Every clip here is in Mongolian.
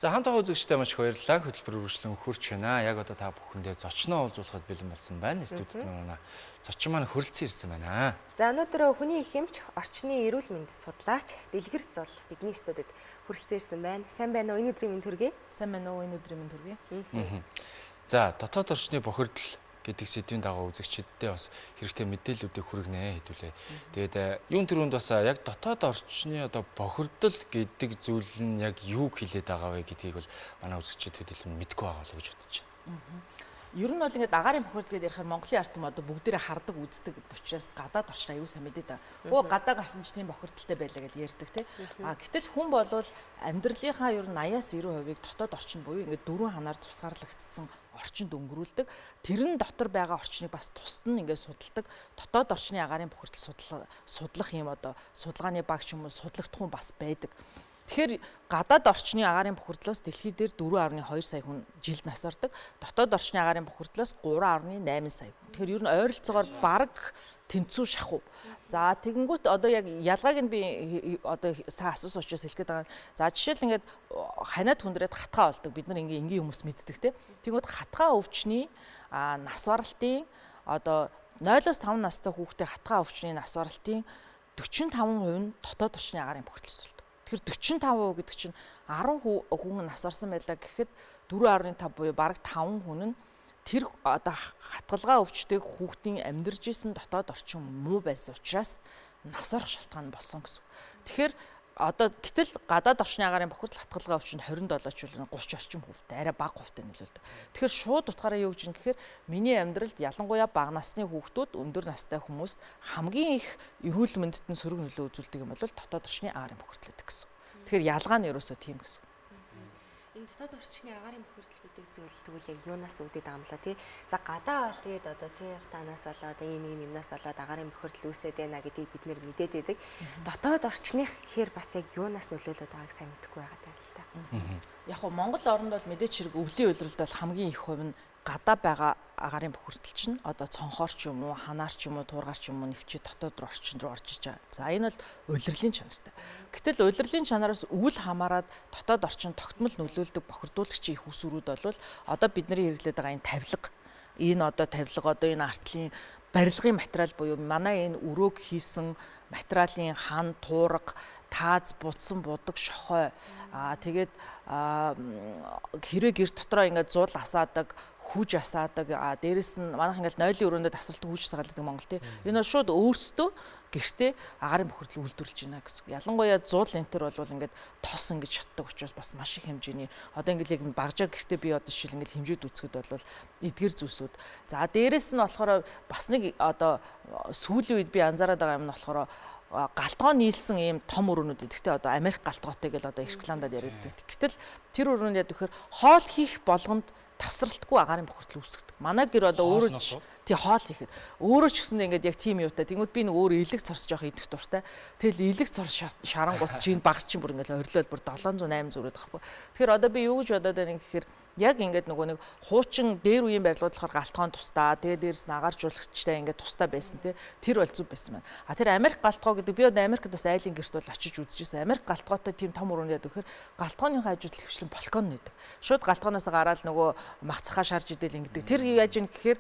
За, хамт байгаа үзэгчтэй маш их баярлалаа. Хөтөлбөр үргэлжлэн хөрч байна. Яг одоо та бүхэндээ зочноо уулзуулахад бэлэн болсон байна. Студид маань зочин маань хөрөлцөн ирсэн байна. За, өнөөдөр хүний их эмч, орчны эрүүл мэнд судлаач Дэлгэр Зул бидний студид хүрэлцэн ирсэн байна. Сайн байна уу? Энэ өдрийн мэнд хүргэе. Сайн байна уу? Энэ өдрийн мэнд хүргэе. За, дотоод орчны бохирдол гэдэг сэдвийн дагуу үзэгчдэдээ бас хэрэгтэй мэдээллүүдийг хүргэнэ хэдүүлээ. Тэгээд юун түрүүнд бас яг дотоод орчны одоо бохирдол гэдэг зүйл нь яг юуг хэлээд байгаа вэ гэдгийг бол манай үзэгчдэд илүү мэдэхгүй байгаа болов уу гэж бодож байна. Ер нь бол ингээд агаарын бохирдол гэдээ ярихаар Монголын ард түмэн одоо бүгдээрээ хардаг, үздэг учраас гадаад орчин аюу сайн мэдээд байгаа. Өө, гадаа гарсан ч тийм бохирдолтой байлаа гэж ярьдаг, тий. А гэтэл хүн болвол амьдралынхаа ер нь 80-аас 90%-ийг дотоод орчин буюу ингээд дөрвөн ханаар тусгаарлагдсан орчинд өнгөрүүлдэг. Тэрэн дотор байгаа орчныг бас тусад нь ингээд судалдаг. Дотоод орчны агаарын бохирдол судлах юм одоо судалгааны баг ч юм уу, судлагдах хүн бас байдаг. Тэгэхээр гадаад орчны агаарын бохирдлоос дэлхий дээр 4.2 сая хүн жилд нас ордог. Дотоод орчны агаарын бохирдлоос 3.8 сая хүн. Тэгэхээр ер нь ойролцоогоор бараг тэнцүү шахуу. За, тэгэнгүүт одоо яг ялгааг нь би одоо та асуусан учраас хэлэх гээд байгаа. За, жишээл ингээд ханиад хүндрээд хатгаа болдог. Бид нар ингээ энгийн хүмүүс мэддэг, те. Тэгэнгүүт хатгаа өвчний нас баралтын одоо 0-5 настай хүүхдээ хатгаа өвчний нас баралтын 45% нь дотоод орчны агаарын бохирдлоос болдог. Тэгэхээр 45% гэдэг чинь 10 хүн нас барсан байлаа гэхэд 4.5 буюу бараг 5 хүн нь тэр одоо хатгалгаа өвчтэй хүүхдийн амьдарч исэн дотоод орчин муу байсан учраас нас барах шалтгаан болсон гэсэн. Тэгэхээр одоо гэтэл гадаад орчны агаарын бохирдол хатгалгаа өвчин 27 ч үл 30 орчим хувьтай, арай бага хувьтай нөлөөлдөг. Тэгэхээр шууд утгаараа юу гэж юм гэхээр миний амьдралд ялангуяа бага насны хүүхдүүд, өндөр настай хүмүүст хамгийн их эрүүл мэндэд нь сөрөг нөлөө үзүүлдэг юм бол дотоод орчны агаарын бохирдол гэдэг гэсэн. Тэгэхээр ялгаа нь ерөөсөө тийм гэсэн. Энэ дотоод орчны агаарын бохирдол гэдэг зүйл тэгвэл яг юунаас үүдээд байгаа юм лаа, тий. За, гадаа бол тэгээд одоо тий танаас болоод ийм ийм юмнаас болоод агаарын бохирдол үүсээд байна гэдгийг бид нэр мэдээд байдаг. Дотоод орчных гэхээр бас яг юунаас нөлөөлөд байгааг сайн мэдэхгүй байгаа даа л та. Яг нь Монгол оронд бол мэдээч хэрэг өвлийн улиралд бол хамгийн их хувь нь гадаа байгаа агаарын бохирдол чинь одоо цонхоор ч юм уу, ханаар ч юм уу, туургаар ч юм уу нэвчээ дотоод руу орчин руу орж иж байгаа. За, энэ бол улирлын чанартай. Гэтэл улирлын чанараас өвөл хамаарад дотоод орчин тогтмол нөлөөлдөг бохирдуулагчийн их усүрүүд бол одоо бидний хэрэглээд байгаа энэ тавилга, энэ одоо тавилга, одоо энэ артлын барилгын материал буюу манай энэ өрөөг хийсэн материалын хан, туурга, тааз, будсан будаг, шохой, тэгээд хэрэг гэр дотроо ингээд зул асаадаг, хүж асаадаг, дээрэс нь манайх ингээд нойлын өрөөндөө тасралтан хүж асаадаг Монгол, тий. Энэ бол шууд өөрсдөө гэртээ агаарын бохирдол үйлдвэрлэж байна гэсэн. Ялангуяа зул энэ төр бол ингээд тос ингэж шатдаг учраас бас маш их хэмжээний одоо ингээд яг багжаар гэртээ би одоо жишээл ингээд хэмжээд үзэхэд бол эдгэр зүйлсүүд. За, дээрэс нь болохоор бас нэг одоо сүүлийн үед би анзаараад байгаа юм нь болохоор галтгоо нийлсэн ийм том өрөөнүүд. Гэхдээ одоо Америк галтгоотой гэж одоо рекламдад яриаддаг. Гэтэл тэр өрөөнд яд вэхээр хоол хийх болгонд тасралтгүй агаарын бохирдол үүсгдэг. Манай гэр одоо өөрөө тий хоол хийхэд өөрөө ч гэсэн ингээд яг тийм юутай. Тэнгүүд би нэг өөр элэг цорс жоох идэх дуртай. Тэгэл элэг цорс шарангуц чинь баг чинь бүр ингээд орилол бүр 700 800 өрөөд байхгүй. Тэгэхээр одоо би юу гэж бодоод байна гэхээр яг ингээд нөгөө нэг хуучин дээр үеийн барилгууд болохоор галтгоон тусдаа, тэгээ дээрс нь агааржуулагчтай ингээд тусдаа байсан, тий. Тэр бол зүв байсан байна. А тэр Америк галтгоо гэдэг би одоо Америкт бас айлын гэрт бол очиж үзчихсэн. Америк галтгоотой тийм том өрөөнд яд вэхээр галтгооныхоо хажууд л хвшлэн балкон нэдэг. Шууд галтгооноос гараал нөгөө мах цахаа шарж идэл ингэдэг. Тэр яаж юм гэхээр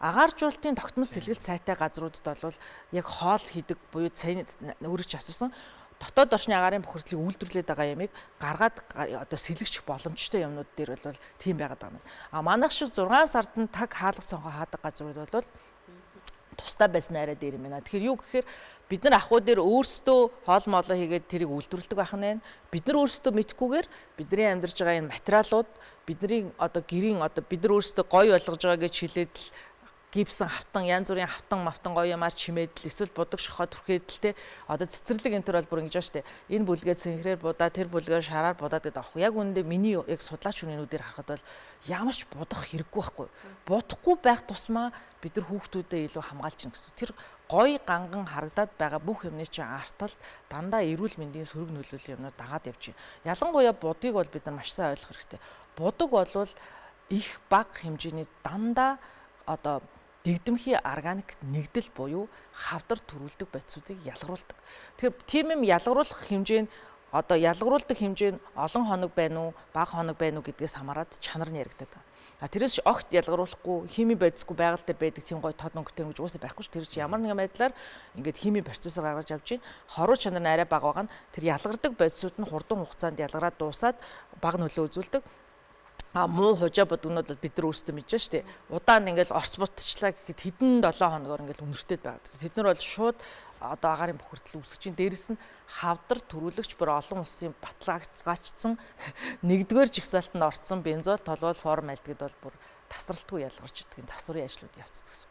агааржуулалтын тогтмол сэлгэлт сайтай газруудад бол яг хоол хийдэг буюу сайн өөрөө ч асуусан дотоод орчны агаарын бохирдлыг үйлдвэрлээд байгаа ямыг гаргаад одоо сэлгэх боломжтой юмнууд дээр бол тийм байгаад байгаа юм. А манайх шиг 6 сард нь таг хаалга цонхоо хаадаг газрууд бол тусдаа байсан арай дээр юм байна. Тэгэхээр юу гэхээр бид нар ахуй дээр өөрсдөө хоол моолоо хийгээд тэрийг үйлдвэрлэдэг байх нь байна. Бид нар өөрсдөө мэдхгүйгээр бидний амьдарч байгаа энэ материалууд, бидний одоо гэрийн одоо бид нар өөрсдөө гоё болгож байгаа гэж хэлээд л гипсэн хавтан, янз бүрийн хавтан мафтан гоё юмар чимээд л эсвэл будаг шохоо түрхээд л те одоо цэцэрлэг энэ төр бол бүр ингэж байгаа штэ. Энэ бүлгээ цэнхрээр будаа, тэр бүлгээр шараар будаад гэдэг аахгүй. Яг үүндээ миний яг судлаач хүний нүдээр харахад бол ямар ч будах хэрэггүй байхгүй. Будахгүй байх тусмаа бид нар хүүхдүүдэд илүү хамгаалж байна гэсэн. Тэр гоё ганган харагдаад байгаа бүх юмны чинь арталт дандаа эрүүл мэндийн сөрөг нөлөөллийн юмнууд дагаад явж байна. Ялангуяа будгийг бол бид нар маш сайн ойлгох хэрэгтэй. Будаг бол их бага хэмжээний дандаа одоо дэгдэмхий органик нэгдэл буюу хавдар төрүүлдэг бодисуудыг ялгаруулдаг. Тэгэхээр тийм юм ялгаруулах хэмжээ нь одоо ялгаруулдаг хэмжээ нь олон хоног байна уу, бага хоног байна уу гэдгээс хамаарат чанар нь яригдаад байгаа. А тэрээс огт ялгаруулахгүй, химийн бодисгүй байгаль дээр байдаг тийм гоё тод өнгөтэй юм гэж уусаа байхгүй ш. Тэр чинь ямар нэгэн байдлаар ингээд химийн процессор гаргаж авч байна. Хоруу чанар нь арай бага байгаа нь тэр ялгардаг бодисууд нь хурдан хугацаанд ялгараад дуусаад бага нөлөө үзүүлдэг. А муу хужаа бодгонууд бол бид нар өөрсдөө мэдэж штэ. Удаан ингээл орц бутчлаа гэхэд хэдэн 7 хоногор ингээл үнэртэд байгаа. Тэд нар бол шууд одоо агаарын бохирдол үүсгэж чинь дээрэс нь хавдар төрүүлэгч бүр олон улсын баталгаажсан нэгдүгээр жагсаалтанд орцсон бензол, толгоол, формальдегид бол бүр тасралтгүй ялгарч идэгэн засварын ажлууд явцдаг гэсэн.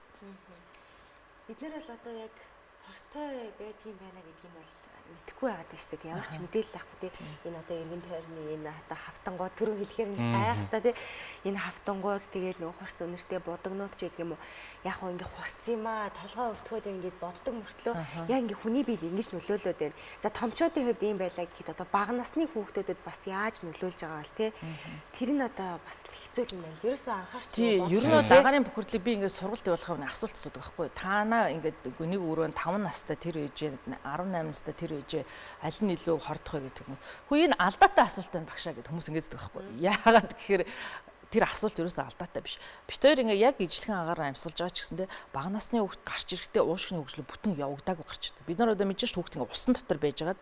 Бид нар бол одоо яг хортой байдгийн байна гэдгийг нь бол мэдэхгүй байгаад байна шүү дээ. Ямар ч мэдээлэл авахгүй тий. Энэ одоо эргэн тойрны энэ одоо хавтангууд түрүү хэлэхээр нэг гайхалтай тий. Энэ хавтангууд тэгэл нөгөө хурц өнөртэй будагнууд ч гэдэг юм уу. Яг хөө ингээ хурц юм аа, толгой өртгөөд ингээд боддог мөртлөө яг ингээ хүний биед ингэж нөлөөлөд байна. За томчуудын хувьд ийм байлаа гэхэд одоо бага насны хүүхдүүдэд бас яаж нөлөөлж байгаа бол тий. Тэр нь одоо бас хэцүү юм байна. Ерөөсөө анхаарч тий. Ер нь бол агаарын бохирдлыг би ингээд сургалт явуулах юм асуулт асуудаг байхгүй. Таанаа ингээд нэг өрөө 5 настай тэр ээжээ 18 настай тэр ээжээ аль нь илүү хордох вэ гэдэг юм. Хүү энэ алдаатай асуулт байна багшаа гэд хүмүүс ингэж зэдэг байхгүй. Яагаад гэхээр тэр асуулт ерөөсөө алдаатай биш. Бид хоёр ингээ яг ижлэхэн агаар амьсгалж байгаа ч гэсэндээ бага насны хүүхд гарч ирэхдээ уушгины хөгжлөн бүтэн явагдаагүй гарч ирдэг. Бид нар одоо мэдээж хүүхд ингээ усан дотор байжгаад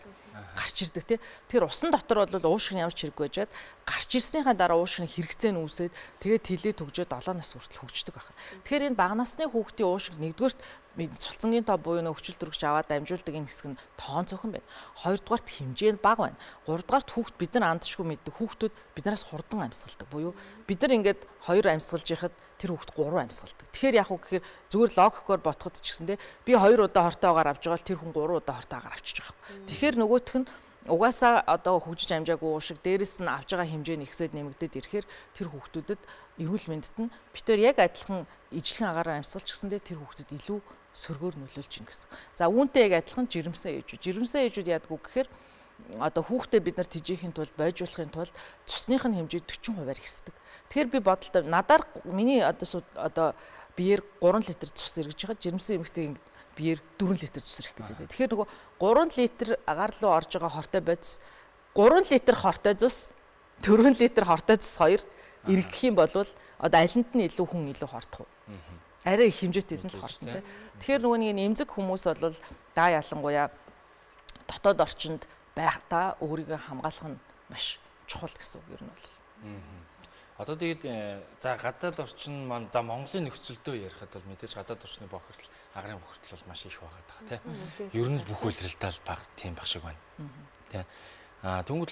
гарч ирдэг тий. Тэгэхээр усан дотор бол уушгины ямар ч хэрэггүй байжгаад гарч ирснийхаа дараа уушгины хэрэгцээ нь үүсээд тэгээд тэлээ төгжөө 7 нас хүртэл хөгждөг байх. Тэгэхээр энэ бага насны хүүхдийн уушиг нэгдүгээрт цулцангийн тоо буюу нөх хүчил төрөгч аваад дамжуулдаг энэ хэсэг нь тоон цөөхөн байна. Хоёрдугаарт хэмжээ нь бага байна. Гуравдугаарт хүүхд бид нар андшгүй мэддэг хүүхдүүд биднээс хурдан амьсгалдаг буюу бид нар ингээд хоёр амьсгалж яхад тэр хүүхд гурван амьсгалдаг. Тэгэхээр яг уу гэхээр зүгээр логикоор ботход ч гэсэндээ би хоёр удаа хортойгоор авч байгаа бол тэр хүн гурван удаа хортойгоор авчиж байгаа юм. Тэгэхээр нөгөөх нь угаасаа одоо хөгжиж амжаагүй уушиг дээрэс нь авж байгаа хэмжээ нь ихсээд нэмэгдээд ирэхээр тэр хүүхдүүдэд эрүүл мэндэд нь битээр яг адилхан ижлэхэн агаараар амьсгалч гэсэндээ тэр хүүхдэд илүү сөргөөр нөлөөлж гин гэсэн. За үүнтэй яг адилхан жирэмсэн ээжүүд. Жирэмсэн ээжүүд яадгүй гэхээр одоо хүүхдээ бид нар тэжээхийн тулд бойжуулахын тулд цусных нь хэмжээ 40%-аар ихсдэг. Тэгэхээр би бодолтой надаар миний одоо биеэр 3 литр цус эргэж байгаа жирэмсэн эмэгтэй биеэр 4 литр цус ирэх гэдэг. Тэгэхээр нөгөө 3 литр агаар руу орж байгаа хортой бодис 3 литр хортой цус 4 литр хортой цус хоёр эргэх юм бол одоо алинд нь илүү хүн илүү хордох уу? Арай их хэмжээтэй нь л хордно те. Тэгэхээр нөгөө нэг эмзэг хүмүүс бол даа ялангуяа дотоод орчинд байхдаа өөрийгөө хамгаалах нь маш чухал гэсэн үг ер нь бол. Одоо тэгээд за гадаад орчин маань за Монголын нөхцөлдөө ярихад бол мэдээж гадаад орчны бохирдол, агарын бохирдол бол маш их байгаа даа тий. Ер нь бүх үйлрэлтэй л баг тийм баг шиг байна. Тий. Аа тэгвэл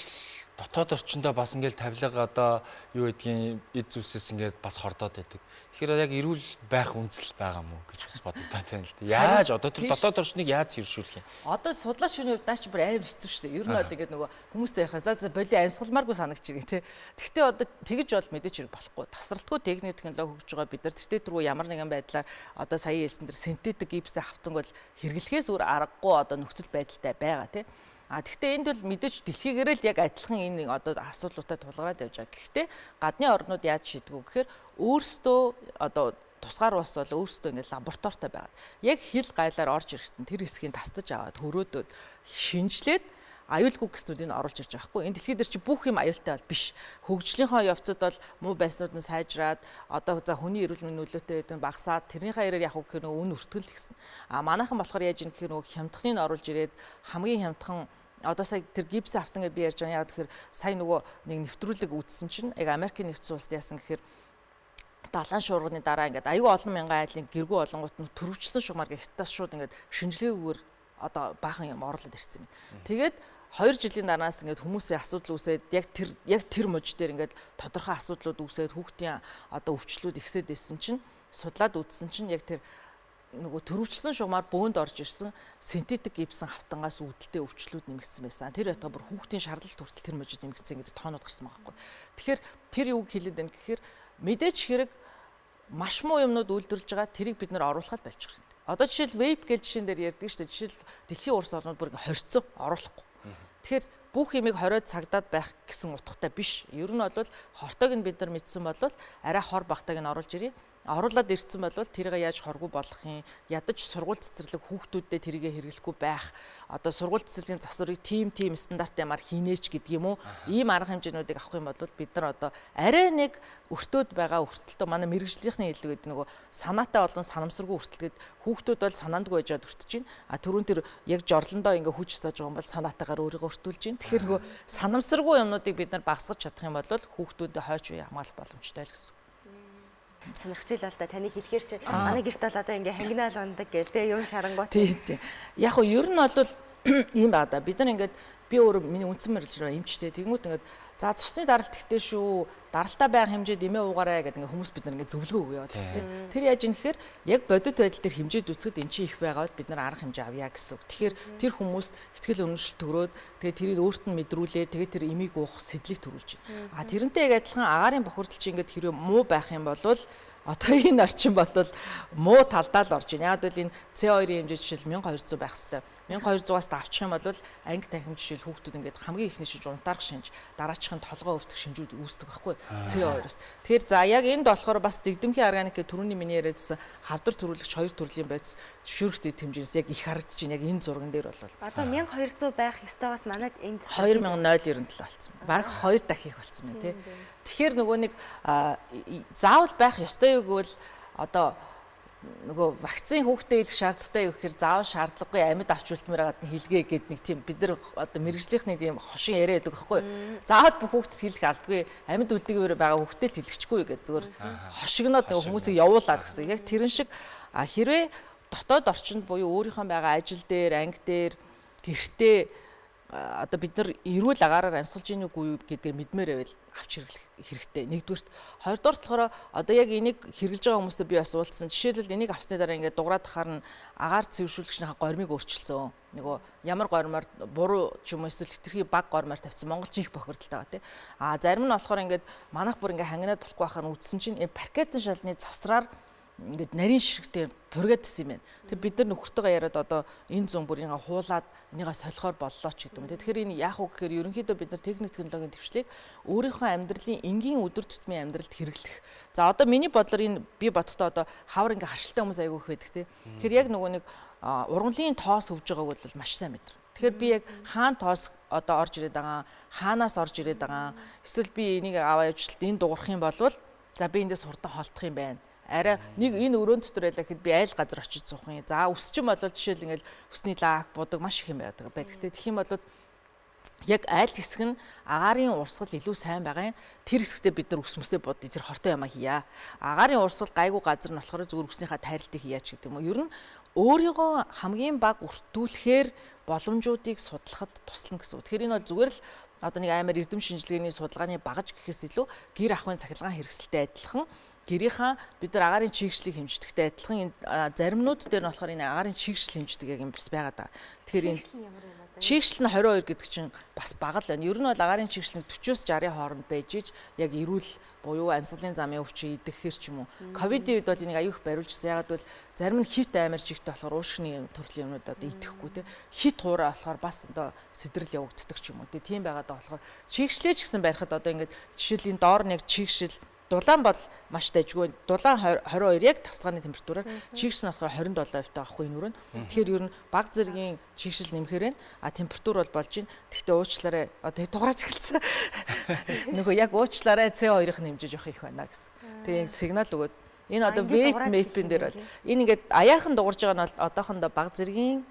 дотоод орчиндөө бас ингээл тавилга одоо юу гэдгийг эд зүйлсээс ингээд бас хордоод байдаг. Тэгэхээр яг эрүүл байх үндэслэл байгаа мó гэж бас бодогдоод байна л дээ. Яаж одоо тэр дотоод орчныг яаж цэвэршүүлэх юм? Одоо судлаач хүний хувьд наа чи бүр амар хэцүү шүү дээ. Ер нь бол ингээд нөгөө хүмүүстэй ярихаас за боли амьсгалмааргүй санагч иргэн тий. Тэгтээ одоо тэгж бол мэдээч хэрэг болохгүй. Тасралтгүй техник технологи хөгжиж байгаа бид нар тэртээ тэргүй ямар нэгэн байдлаар одоо сая хэлсэн тэр синтетик гипстэй хавтанг бол хэрэглэхээс өөр аргагүй одоо нөхцөл байдалтай байгаа тий. А тэгвэл энд бол мэдээж дэлхийгээрээ л яг адилхан энэ одоо асуудлуудтай тулгараад явж байгаа. Гэхдээ гадны орнууд яаж шийдгүү гэхээр өөрсдөө одоо тусгаар улс бол өөрсдөө ингээд лабораторитой байгаад яг хил гайлаар орж ирэхэд нь тэр хэсгийг тастаж аваад хөрөөдөөд шинжлээд аюулгүй гэснүүдийг оруулж ирж байгаа хгүй. Энэ дэлхий дээр чи бүх юм аюултай бол биш. Хөгжлийнхөө явцад бол муу байснууд нь сайжраад одоо за хүний эрүүл мэндийн нөлөөтэй байдаг нь багасаад тэрнийхээ хэрээр яг гэхээр нөгөө үн өртгөл гэсэн. А манайхан болохоор яаж юм гэхээр нөгөө хямдхныг нь оруулж ирээд хамгийн хямдхан одоо сая тэр гипсийн автан гэж би ярьж байгаа. Яг тэгэхээр сая нөгөө нэг нэвтрүүлэг үзсэн чинь яг Америкийн нэгдсэн улсад яасан гэхээр далайн шуурганы дараа ингээд аюу олон мянган айлын гэргүү олонгууд нь төрөвчсөн шугамар гэх хятадас шууд ингээд шинжилгээгүйгээр одоо баахан юм орлоод ирсэн юм. Тэгээд 2 жилийн дараас ингээд хүмүүсийн асуудал үүсээд яг тэр мужи дээр ингээд тодорхой асуудлууд үүсээд хүүхдийн одоо өвчлүүд ихсээд ирсэн чинь судлаад үзсэн чинь яг тэр нөгөө төрөвчсөн шугамар бөөнд орж ирсэн синтетик гипсэн хавтангаас үүдэлтэй өвчлүүд нэмэгдсэн байсан. Тэр байтугай бүр хүүхдийн шаардлагат хүртэл тэр мужид нэмэгдсэн гэдэг тоонууд гарсан байгаа байхгүй. Тэгэхээр тэр юуг хэлээд байна гэхээр мэдээч хэрэг маш муу юмнууд үйлдвэрлэж байгаа тэрийг бид нар оруулахад болчих хэрэгтэй. Одоо жишээл вейп гэж жишээн дээр ярьдаг шүү дээ. Жишээл дэлхийн улс орнууд бүр хорьцсон оруулахгүй. Тэгэхээр бүх юмыг хориод цагдаад байх гэсэн утгатай биш. Ер нь бол хортойг нь бид нар мэдсэн бол арай хор багтааг нь оруулж ирье. Оруулаад ирсэн бол тэрийг яаж хоргүй болгох юм, ядаж сургууль цэцэрлэг хүүхдүүдэд тэрийг хэрэглэхгүй байх, одоо сургууль цэцэрлэгийн засварыг тим стандарт ямар хийнээч гэдэг юм уу, ийм арга хэмжээнүүдийг авах юм бол бид нар одоо арай нэг өртөөд байгаа өртөлтөө манай мэрэгжлийнхний хэллэг гэдэг нөгөө санаатай болон санамсаргүй өртөл гээд хүүхдүүд бол санаандгүй байж байгаад өртөж байна. А түрүүн тэр яг жорлондоо ингээ хүч засаж байгаа юм бол санаатайгаар өөрийгөө өртүүлж байна. Тэгэхээр нөгөө санамсаргүй юмнуудыг бид нар багасгаж чадах юм бол хүүхдүүдэд хойч үе хамгаалах боломжтой л гэсэн. Сонирхож л да таныг хэлэхэр чи манай гэрт бол одоо ингээ хангинаал ундаг гээл те юм шарангуут. Тий. Яг хөө ер нь бол ийм байгаа да. Бид нар ингээд би өөрөө миний үндсэн мэргэжил эмчтэй. Тэгэнгүүт ингээд за цусны даралт ихтэй шүү. Даралтаа байг хэмжээд эмээ уугаарай гэдэг ингээд хүмүүс бид нар ингээд зөвлөгөө өгөө яваад тийм. Тэр яаж юм гэхээр яг бодит байдал дээр хэмжээд үзэхэд эн чинь их байгаа бол бид нар арга хэмжээ авъя гэсэн үг. Тэгэхээр тэр хүмүүс ихтгэл үнэмшил төрөөд тэгээ тэрийг өөрт нь мэдрүүлээ. Тэгээ тэр эмийг уух сэдлийг төрүүлж байна. А тэрнтэй яг адилхан агаарын бохирдол чинь ингээд хэрвээ муу байх юм бол одоо энэ орчин бол муу талдаа л орж байна. Яг бол энэ C2-ын хэмжээ жишээл 1200 байх хэвээр. 1200-аас давчих юм бол анги танхим жишээл хүүхдүүд ингээд хамгийн ихний шинж унтаарх шинж, дараачих нь толгой өвдөх шинжүүд үүсдэг байхгүй C2-оос. Тэгэхээр за яг энд болохоор бас дэгдэмхий органик гэх түрүүний миний яриадсан хавдар төрүүлэгч хоёр төрлийн бодис зөвшөөрөхтэй хэмжээс яг их харагдаж байна. Яг энэ зурган дээр бол одоо 1200 байх ёстойгоос манад энэ 2097 болсон. Бараг 2 дахин их болсон байна тий. Тэгэхээр нөгөө нэг заавал байх ёстой юу гэвэл одоо нөгөө вакцины хүүхдээ хэлэх шаардлагатай юу гэхээр заавал шаардлагагүй амьд авч үлдмээр байгаад нь хэлгээ гэд нэг тийм бид нар одоо мэрэгжлийнхний тийм хошин яриа байдаг байхгүй. Заавал бүх хүүхдэд хэлэх албагүй, амьд үлдээгээр байгаа хүүхдэд л хэлэхчгүй гэд зүгээр хошигноод нөгөө хүмүүсийг явуулаад гэсэн. Яг тэрэн шиг хэрвээ дотоод орчинд буюу өөрийнхөө байгаа ажил дээр, анги дээр, гэртээ одоо бид нар эрүүл агаараар амьсгалж ийн үгүй юу гэдгээ мэдмээр байвал авч хэрэглэх хэрэгтэй. Нэгдүгüрт. Хоёрдугаарт болохоор одоо яг энийг хэрэглэж байгаа хүмүүстэй би бас уулзсан. Жишээлбэл энийг авсны дараа ингээд дуграад тахаар нь агаар цэвэршүүлэгчнийхээ гормыг өөрчилсөн. Нөгөө ямар гормоор буруу ч юм уу эсвэл хэтэрхий баг гормоор тавьсан. Монголч их бохирдолтой байгаа тий. А зарим нь болохоор ингээд манайх бүр ингээд хангинаад болохгүй байхаар үтсэн чинь энэ паркетын шалны завсраар ингээд нарийн ширхтээ пургаад исэн юм байна. Тэр бид нар нөхөртөөгөө яриад одоо энэ зүүн бүр ингээ хуулаад энийгээ солихоор боллоо ч гэдэг юм. Тэгэхээр энэ яах вэ гэхээр ерөнхийдөө бид нар техник технологийн төвчлийг өөрийнхөө амьдралын энгийн өдөр тутмын амьдралд хэрэглэх. За одоо миний бодлоор энэ би бодохдоо одоо хавар ингээ харшилтай хүмүүс айгүй их байдаг те. Тэгэхээр яг нөгөө нэг ургамлын тоос өвж байгааг бол маш сайн мэдэр. Тэгэхээр би яг хаан тоос одоо орж ирээд байгаа, хаанаас орж ирээд байгаа. Эсвэл би энийг аваа явуулт энэ дуурах юм бол за би эндээс хурдан холдох юм байна. Арай нэг энэ өрөөнд дотор байлаа гэхэд би айл газар очиж суух юм. За өсчин бол жишээл ингээл өсний лак, будаг маш их юм байдаг. Гэхдээ тэгэх юм бол яг айл хэсэг нь агаарын урсгал илүү сайн байгаа юм. Тэр хэсэгтээ бид нар өсмөсөө будъя, тэр хортой юмаа хийя. Агаарын урсгал гайгүй газар нь болохоор зүгээр өснийхаа тайралтыг хийя ч гэдэг юм уу. Ер нь өөрийгөө хамгийн бага өртүүлэхээр боломжуудыг судлахад туслана гэсэн үг. Тэгэхээр энэ бол зүгээр л одоо нэг амар эрдэм шинжилгээний судалгааны багаж гэхээс илүү гэр ахуйн цахилгаан хэрэгсэлтэй адилхан гэрийнхаа бид нар агаарын чийгшлийг хэмждэгтэй адилхан энэ заримнууд дээр нь болохоор энэ агаарын чийгшил хэмждэг яг юм бас байгаа даа. Тэгэхээр энэ чийгшил нь 22 гэдэг чинь бас бага л байна. Ер нь бол агаарын чийгшил нь 40-оос 60-ын хооронд байж иж яг эрүүл буюу амьсгалын замын өвчин идэхээр ч юм уу. Ковидын үед бол энийг аюух бариулжсэн. Ягаад гэвэл зарим нь хит амар чигтэй болохоор уушгины төрлийн юмнууд одоо идэхгүй те. Хит хуурай болохоор бас одоо сэдрэл явагддаг ч юм уу те. Тийм байгаад байгаа болохоор чийгшлээ ч гэсэн барихад одоо ингээд жишээл энэ доор нэг чийгшил дулаан бол маш дайггүй. Дулаан 22 яг тасалгааны температураар чийгшил нь болохоор 27% таа байхгүй энэ өрөөнд. Тэгэхээр ер нь баг зэргийн чийгшил нэмэхээр байна. А температур бол болж байна. Гэхдээ уучлаарай. Одоо дугаараа зэхэлсэн. Нөгөө яг уучлаарай CO2-ын хэмжээ жоох их байна гэсэн. Тэгээ сигнал өгөөд энэ одоо вейп мэйпэн дээр бол энэ ингээд аяахан дуурж байгаа нь бол одоохондоо баг зэргийн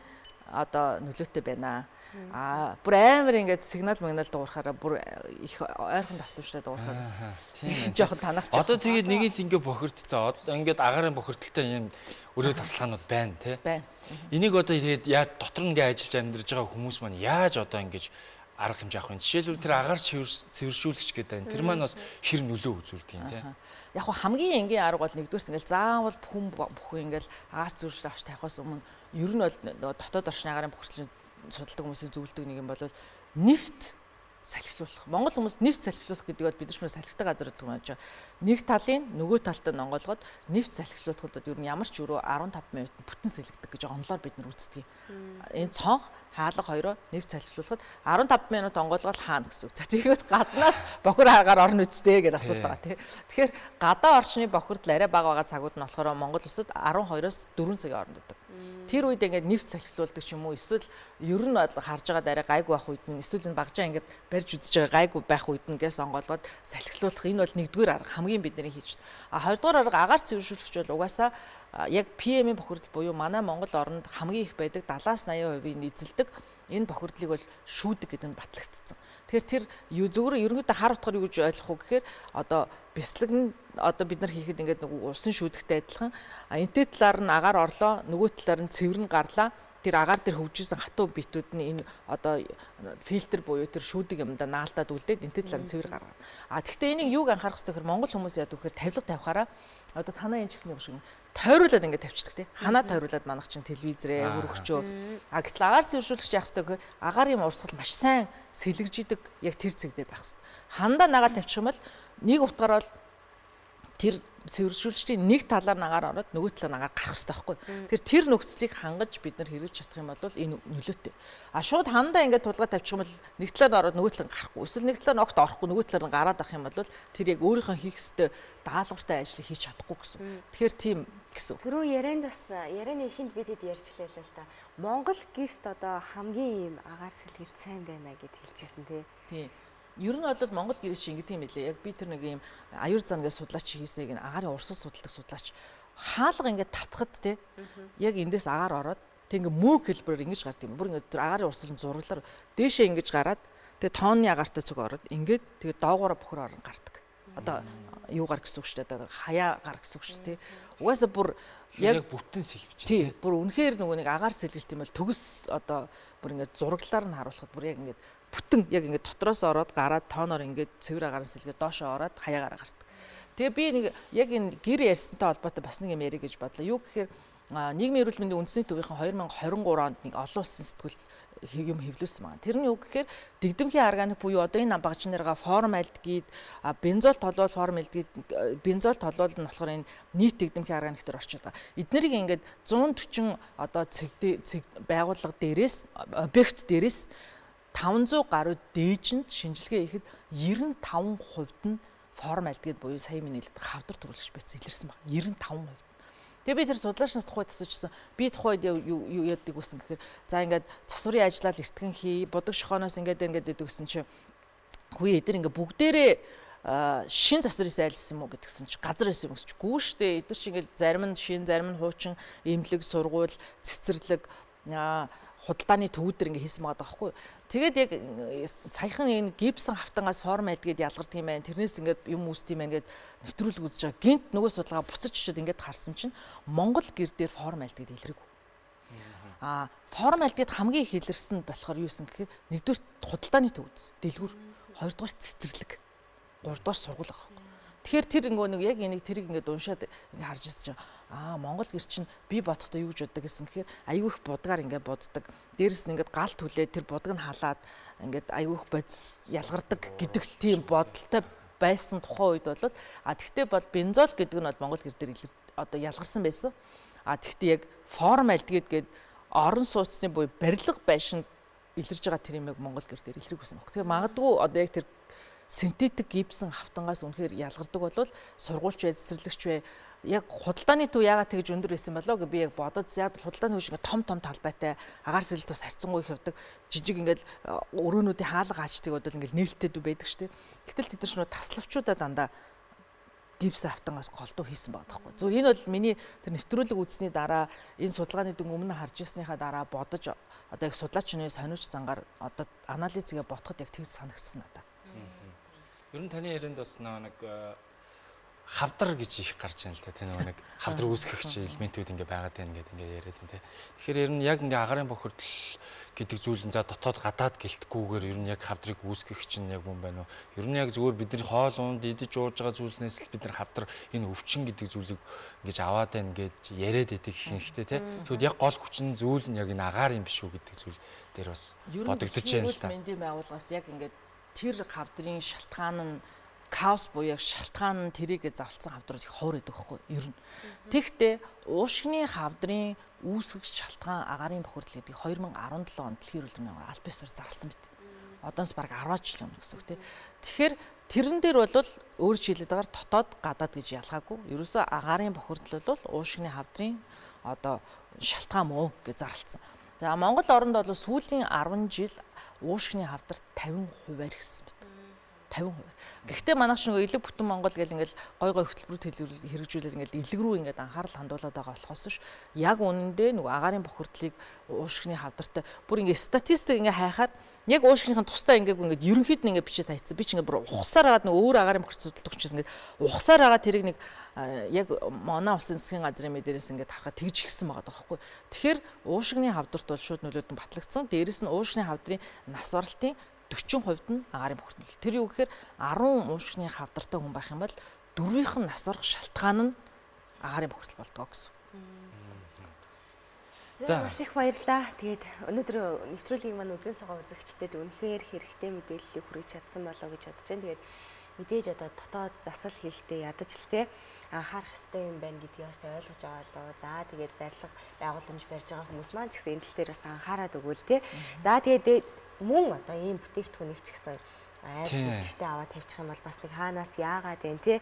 одоо нөлөөтэй байна. Аа бүр амар ингээд сигнал магнал дуурахаараа бүр их ойрхон давтамжтай дуурахаар тийм жоохон танах жоохон. Одоо тэгээд нэгийг ингээд бохирдцоо. Одоо ингээд агаарын бохирдолтой юм өрөө тасалгаанууд байна тий. Байна. Энийг одоо тэгээд яаж дотор ингээд ажиллаж амьдарч байгаа хүмүүс маань яаж одоо ингээд арга хэмжээ авах юм. Жишээлбэл тэр агаар цэвэршүүлэгч гэдэг энэ. Тэр маань бас хэр нөлөө үзүүлдэг юм тий. Яг хөө хамгийн энгийн арга бол нэгдүгээрт ингээл заавал хүн бүхэн ингээл агаар цэвэршил авч тавихаас өмнө ер нь бол дотоод орчны агаарын бохирдлын судалдаг хүмүүсийн зөвлөдөг нэг юм бол нефт салхилуулах. Монгол хүмүүс нефт салхилуулах гэдэг бол бид нар салхитай газар л юм аа. Нэг талын нөгөө талтай онгоолгоод нефт салхилуулах бол ер нь ямар ч өрөө 15 минутанд бүтэн сэлгдэг гэж онлоор бид нар үздэг. Энэ цонх хаалга хоёроо нефт салхилуулахад 15 минут онгоолгоод хаана гэсэн үг. За тэгэхэд гаднаас бохир хаагаар орно үсттэй гэдэг асуулт байгаа тий. Тэгэхээр гадаа орчны бохирдол арай бага байгаа цагууд нь болохоор Монгол улсад 12-оос 4 цагийн хооронд байдаг. Тэр үед ингээд нефт салхилуулдаг ч юм уу эсвэл ер нь харж байгаад арай гайгүй байх үед нь эсвэл энэ багжаа ингээд барьж үзэж байгаа гайгүй байх үед нь гэс онгоолгоод салхилуулах энэ бол нэгдүгээр арга хамгийн бидний хийж. А хоёрдугаар арга агаар цэвэршүүлэгч бол угаасаа яг PM-ийн бохирдол буюу манай Монгол оронд хамгийн их байдаг 70-аас 80%-ийг эзэлдэг энэ бохирдлыг бол шүүдэг гэдэг нь батлагдсан. Тэгэхээр тэр зөвхөн ерөнхийдөө хар утгаар юу гэж ойлгох вэ гэхээр одоо бяцлаг нь одоо бид нар хийхэд ингээд нөгөө усын шүүдэгтэй адилхан энтэй талаар нь агаар орлоо, нөгөө талаар нь цэвэр нь гарлаа. Тэр агаар дээр хөвжижсэн хатуу битүүд нь энэ одоо фильтр буюу тэр шүүдэг юмдаа наалтаад үлдээд энтэй талаар нь цэвэр гаргана. А тэгвэл энийг юуг анхаарах хэрэгтэй гэхээр Монгол хүмүүс яадаг гэхээр тавилга тавихаараа одоо танаа энэ ч гэсэн юм шиг тойруулаад ингээд тавьчихдаг тий. Ханаа тойруулаад манах чинь телевизрээ хөрөгчөө. А гэтэл агаар цэвэршүүлэгч яах хэрэгтэй гэхээр агаарын урсгал маш сайн сэлгэж идэг яг тэр цэг дээр байх хэрэгтэй. Хандаа нагаа тавьчих юм бол нэг утгаар бол тэр цэвэршүүлэгчдийн нэг талаар нагаар ороод нөгөө талаар нагаар гарах хэрэгтэй байхгүй. Тэр нөхцөлийг хангаж бид нар хэрэглэж чадах юм бол энэ нөлөөтэй. А шууд хандаа ингээд тулгаа тавьчих юм бол нэг талаар ороод нөгөө талаар гарахгүй. Эсвэл нэг талаар огт орохгүй нөгөө талаар нь гараад авах юм бол тэр яг өөрийнхөө хийх ёстой даалгавартай ажлыг хийж чадахгүй гэсэн. Тэгэхээр тийм гэсэн. Түрүү ярианд бас ярианы эхэнд бид хэд ярьжлаа л та. Монгол гэрт одоо хамгийн ийм агаар сэлгэлт сайн байна гэд хэлчихсэн тий. Тий. Ер нь бол Монгол гэрээ чи ингэдэг юм билээ. Яг би тэр нэг ийм аюур зан гэж судлаач хийсээг энэ агаарын урсгал судалдаг судлаач хаалга ингээд татхад те яг эндээс агаар ороод тэг ингээд мөөг хэлбэрээр ингэж гард юм. Бүр ингээд тэр агаарын урсгал нь зураглаар дээшээ ингэж гараад тэг тооны агаартай цуг ороод ингээд тэгээ доогоороо бохор орон гардаг. Одоо юугаар гэсэн үг шүү дээ. Одоо хаяа гар гэсэн үг шүү дээ. Угаасаа бүр яг бүтэн сэлвч тий. Бүр үнэхээр нөгөө нэг агаар сэлгэлт юм бол төгс одоо бүр ингээд зураглаар нь харуулхад бүр яг ингээд бүтэн яг ингээд дотроос ороод гараад тооноор ингээд цэвэр агаарын сэлгээ доошоо ороод хаяагаараа гардаг. Тэгээ би нэг яг энэ гэр ярьсантай холбоотой бас нэг юм ярих гэж бодлоо. Юу гэхээр нийгмийн эрүүл мэндийн үндэсний төвийнхэн 2023 онд нэг олон улсын сэтгүүл юм хэвлүүлсэн байна. Тэр нь юу гэхээр дэгдэмхий органик буюу одоо энэ багж наргаа формальдегид, бензол толуол формальдегид, бензол толуол нь болохоор энэ нийт дэгдэмхий органик дээр орчод байгаа. Эднэрийг ингээд 140 одоо цэг байгууллага дээрээс объект дээрээс 500 гаруй дээжинд шинжилгээ хийхэд 95% нь формальдегид буюу сая миний хэлээд хавдар төрүүлж байсан илэрсэн баг. 95%. Тэгээ би тэр судлаачнаас тухайд асуужсэн. Би тухайд юу яадаг байсан гэхээр за ингээд засварын ажлаа л эртгэн хий, будаг шохооноос ингээд ингээд гэдэг гэсэн чи хүү эдэр ингээд бүгдээрээ шин засварын айлсан юм уу гэдгсэн чи газар байсан юм гэсэн чи гүү штэ эдэр чи ингээд зарим нь шин, зарим нь хуучин эмнэлэг, сургууль, цэцэрлэг худалдааны төвүүд дэр ингээ хийсэн байгаа байхгүй. Тэгээд яг саяхан энэ гипсэн хавтангаас формальдегид ялгардаг юм байна. Тэрнээс ингээд юм үүсдэг юм байна гэд нэвтрүүлэг үзэж байгаа. Гинт нөгөө судалгаа буцаж очиод ингээд харсан чинь Монгол гэр дээр формальдегид илрээгүй. Аа формальдегид хамгийн их илэрсэн болохоор юу юм гэхээр нэгдүгээр худалдааны төвүүд, дэлгүүр, хоёрдугаар цэцэрлэг, гуравдугаар сургууль байхгүй. Тэгэхээр тэр ингээ нэг яг энийг тэрийг ингээд уншаад ингээ харж ирсэн чинь аа Монгол гэр чинь би бодохдоо юу гэж боддог гэсэн гэхээр аюу их будгаар ингээ боддог. Дээрэс нь ингээд гал түлээ тэр будаг нь халаад ингээд аюу их бодис ялгардаг гэдэг тийм бодолтой байсан тухайн үед бол а тэгтээ бол бензол гэдэг нь бол Монгол гэр дээр одоо ялгарсан байсан. А тэгтээ яг формальдегид гээд орон сууцны буюу барилга байшинд илэрж байгаа тэр юм яг Монгол гэр дээр илрэх байсан баг. Тэгэхээр магадгүй одоо яг тэр синтетик гипсэн хавтангаас үнэхээр ялгардаг бол сургуульч бай, цэцэрлэгч бай яг худалдааны төв яагаад тэгж өндөр байсан болоо гэж би яг бодод яг худалдааны төв шиг том том талбайтай агаар сэлэлт бас харьцангуй их явдаг жижиг ингээл өрөөнүүдийн хаалга аачдаг бодвол ингээл нээлттэй байдаг штеп. Гэтэл тэд нар шнүү таславчудаа дандаа гипс автангаас голдуу хийсэн байгаа байхгүй. Зүгээр энэ бол миний тэр нэвтрүүлэг үзсний дараа энэ судалгааны дүн өмнө харж ирснийхаа дараа бодож одоо яг судлаач нарын сониуч зангаар одоо анализгээ ботход яг тэгж санагдсан надад. Ер нь таны ярианд бас нэг хавдар гэж их гарч байна л да. Тэр нэг хавдар үүсгэгч элементүүд ингээ байгаад байна гэдэг ингээ яриад байна те. Тэгэхээр ер нь яг ингээ агаарын бохирдол гэдэг зүйл нь за дотоод гадаад гэлтгүүгээр ер нь яг хавдрыг үүсгэх чинь яг мөн байна уу? Ер нь яг зүгээр бид нар хоол унд идэж ууж байгаа зүйлнээс л бид нар хавдар энэ өвчин гэдэг зүйлийг ингэж аваад байна гэж яриад байдаг ихэнхдээ те. Тэгвэл яг гол хүчин зүйл нь яг энэ агаар юм биш үү гэдэг зүйл дээр бас бодогдож байна л да. Мэндийн байгууллагаас яг ингээд тэр хавдрын шалтгаан нь каос буюу яг шалтгаан нь тэрийгэ зарлцсан хавдрууд их ховор байдаг байхгүй ер нь. Тэгэхдээ уушгины хавдрын үүсгэх шалтгаан агаарын бохирдол гэдгийг 2017 онд дэлхийн эрүүл мэндийн аль биесээр зарласан мэт. Одоос бараг 10 жил өмнө гэсэн үг тийм. Тэгэхээр тэрэн дээр бол өөр чиглэлээр байгаа дотоод гадаад гэж ялгаагүй. Ерөөсөө агаарын бохирдол бол уушгины хавдрын одоо шалтгаан мөө гэж зарлцсан. За Монгол оронд бол сүүлийн 10 жил уушгины хавдар 50% ихсэн мэт. 50%. Гэхдээ манайх шиг элэг бүтэн Монгол гэл ингээл гой гой хөтөлбөрүүд хэрэгжүүлээд ингээл элэг рүү ингээд анхаарал хандуулад байгаа болохоос ш яг үнэндээ нөгөө агаарын бохирдлыг уушгины хавдартай бүр ингээд статистик ингээд хайхаар яг уушгиныхын тусдаа ингээд ингээд ерөнхийд нь ингээд бичээд хайцсан. Би ч ингээд бүр ухсаар агаад нөгөө өөр агаарын бохирдол судалдаг учраас ингээд ухсаар агаад тэрийг нэг яг манай улсын засгийн газрын мэдээлээс ингээд харахад тэгж ихсэн байгаа байхгүй. Тэгэхээр уушгины хавдарт бол шууд нөлөөлөн батлагдсан. Дээрэс нь уушгины хавдрын нас баралтын 40% нь агаарын бохирдол. Тэр юу гэхээр 10 уушгины хавдартай хүн байх юм бол дөрвийнх нь нас барах шалтгаан нь агаарын бохирдол болдгоо гэсэн. За маш их баярлалаа. Тэгээд өнөөдөр нэвтрүүлгийг маань үзэн суугаа үзэгчдэд үнэхээр хэрэгтэй мэдээллийг хүргэж чадсан болоо гэж бодож байна. Тэгээд мэдээж одоо дотоод засал хийхдээ ядаж л те анхаарах ёстой юм байна гэдгийг бас ойлгож байгаа лоо. За тэгээд барилга байгууламж барьж байгаа хүмүүс маань ч гэсэн энэ тал дээр бас анхаарад өгвөл те. За тэгээд мөн одоо ийм бүтээгдэхүүнийг ч гэсэн айр гэртээ аваад тавьчих юм бол бас нэг хаанаас яагаад вэ те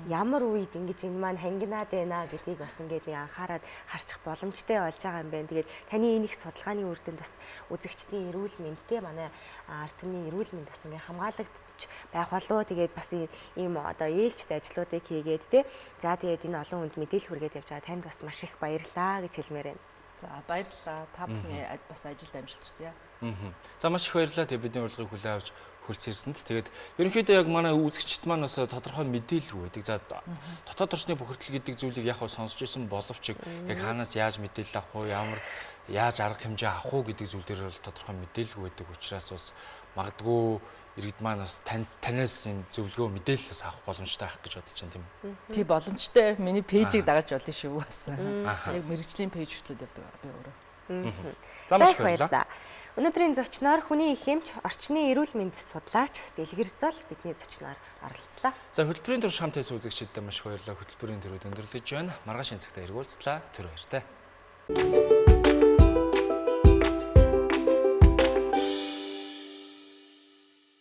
ямар үед ингэж энэ маань хангинаад байна гэдгийг бас ингээд нэг анхаарад харчих боломжтой болж байгаа юм байна. Тэгээд таны энэ их судалгааны үр дүнд бас үзэгчдийн эрүүл мэнд те манай ард түмний эрүүл мэнд бас ингээд хамгаалагдчих байх болов. Тэгээд бас ийм одоо ээлжид ажлуудыг хийгээд те за тэгээд энэ олон хүнд мэдээлэл хүргээд явж байгаа танд бас маш их баярлалаа гэж хэлмээр байна. За баярлалаа. Та бүхний бас ажилд амжилт хүсье. За маш их баярлалаа. Тэгээ бидний урилгыг хүлээн авч хүрэлцэн ирсэнд. Тэгээд ерөнхийдөө яг манай үзэгчд маань бас тодорхой мэдээлэлгүй байдаг. За дотоод орчны бохирдол гэдэг зүйлийг яг хав сонсч ирсэн боловч яг хаанаас яаж мэдээлэл авах уу, ямар яаж арга хэмжээ авах уу гэдэг зүйл дээр бол тодорхой мэдээлэлгүй байдаг учраас бас магадгүй иргэд маань бас танаас юм зөвлөгөө мэдээлэл бас авах боломжтой байх гэж бодож байна тийм үү? Тий боломжтой. Миний пэйжийг дагаж болно шүү бас. Яг мэргэжлийн пэйж хөтлөд явдаг би өөрөө. За маш их баярлалаа. Өнөөдрийн зочноор хүний их эмч, орчны эрүүл мэнд судлаач Дэлгэрзол бидний зочноор оролцлоо. За хөтөлбөрийн турш хамт байсан үзэгчдэд маш их баярлалаа. Хөтөлбөрийн төрөд өндөрлөж байна. Маргааш энэ цагт эргүүлцлээ. Түр баяртай.